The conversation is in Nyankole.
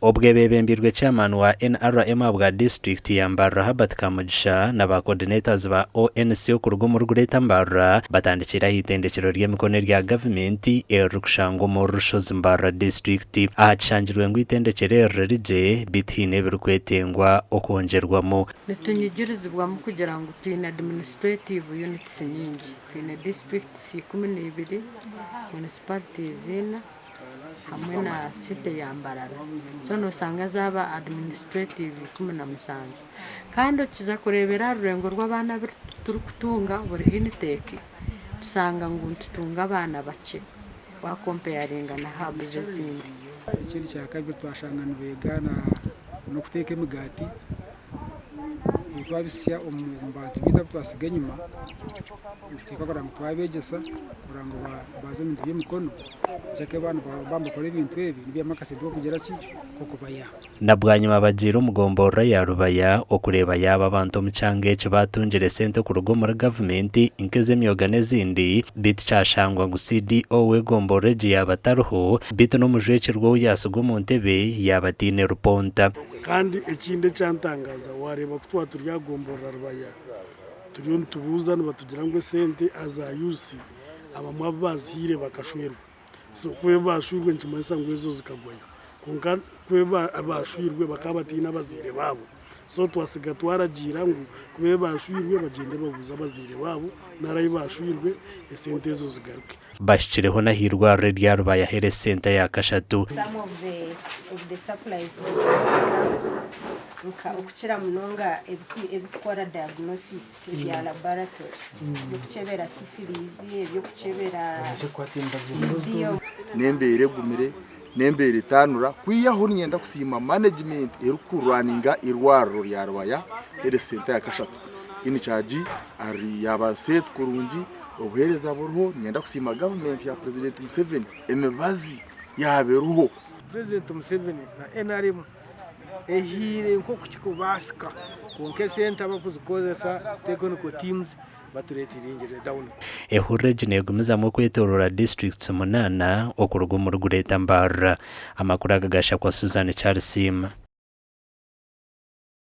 Obwe bebembirwe chairman wa NRM ahabwa disiturikiti ya Mbarara Herbert Kamugisha na ba coordinators ba ONC okuruga omuri Greater Mbarara batandikire ah'itendekyero ry'emikono erya gavumenti eririkushangwa omuri Rushozi Mbarara disiturikiti aha kishangirwe ngu eitendekyero eri riri gye beitu haine ebirikwetengwa okwongyerwamu. Nitunyigirizibwamu kugira ngu twine administrative units nyingi. Twine districts 12, municipalities ina hamwe na city ya Mbarara. So noshanga zaaba administrative 17. Kandi okiza kureebera aha rurengo rw'abaana abu turikutunga buri intake, tushanga ngu nitutunga abaana bakye wakompeyaringa na hubs ezindi. Ekindi kyakabiri twashanga nibeega n'okuteeka emigaati, obu twabitsya omu bantu baitu abu twasiga enyima, nituteekwa kureba ngu twabeegyesa kureba ngu baaza omu bintu by'emikono nkyeka baaba nibakora ebintu ebi nibiihamu akasente k'okugira ki, k'okubayamba. Na bwanyima bagiire omu gomborora ya Rubaya okureeba yaaba abantu omu kyanga eki baatungire sente kuruga omuri gavumenti nk'ez'emyoga n'ezindi beitu kyashangwa ngu CDO w'egomborora egi yaaba atariho beitu n'omujwekyerwa ou yaatsiga omu ntebe yaaba ataine ruponta. Kandi ekindi ekyantangaaza waareeba ku twaba turi aha gomborora Rubaya turiyo nitubuuza nibatugira ngu esente aza youth abamwe abu baazihaire bakashwerwa. So ku baashwirwe nikimanyisa ngu ezo zikagwayo. Kwonka ku baashwirwe bakaba bataine abazaire baabo. So twasiga twaragiira ngu ku baashwirwe bagyende babuuze abazaire baabo nari ahu baashwirwe esente ezo zigaruke. Bahikireho n'ahairwariro erya Rubaya Health Centre ya kashatu. Some of the of the supplies nka okukira munonga ebikukora diagnosis ebya laboratory ebyokukyebera syphilis, ebyokukyebera TB. N'embeera egumire, n'embeera etaanura kwihaho niinyenda kusiima management erikurwaninga eirwariro rya Rubaya Health Centre ya kashatu. In-charge ari yaaba set kurungi, obuheereza buriho, niinyenda kusiima gavumenti ya Purezidenti Museveni emibazi yaaba eriho. Purezidenti Museveni na nrm ehaire nk'oku kirikubaasika kwonka esente abarikuzikozesa technical teams batureetiringire down. Ehururu egi negumizamu okwetoroora disiturikiti munaana okuruga omuri Greater Mbarara. Amakuru aga gashakwa Susan Kyarisiima.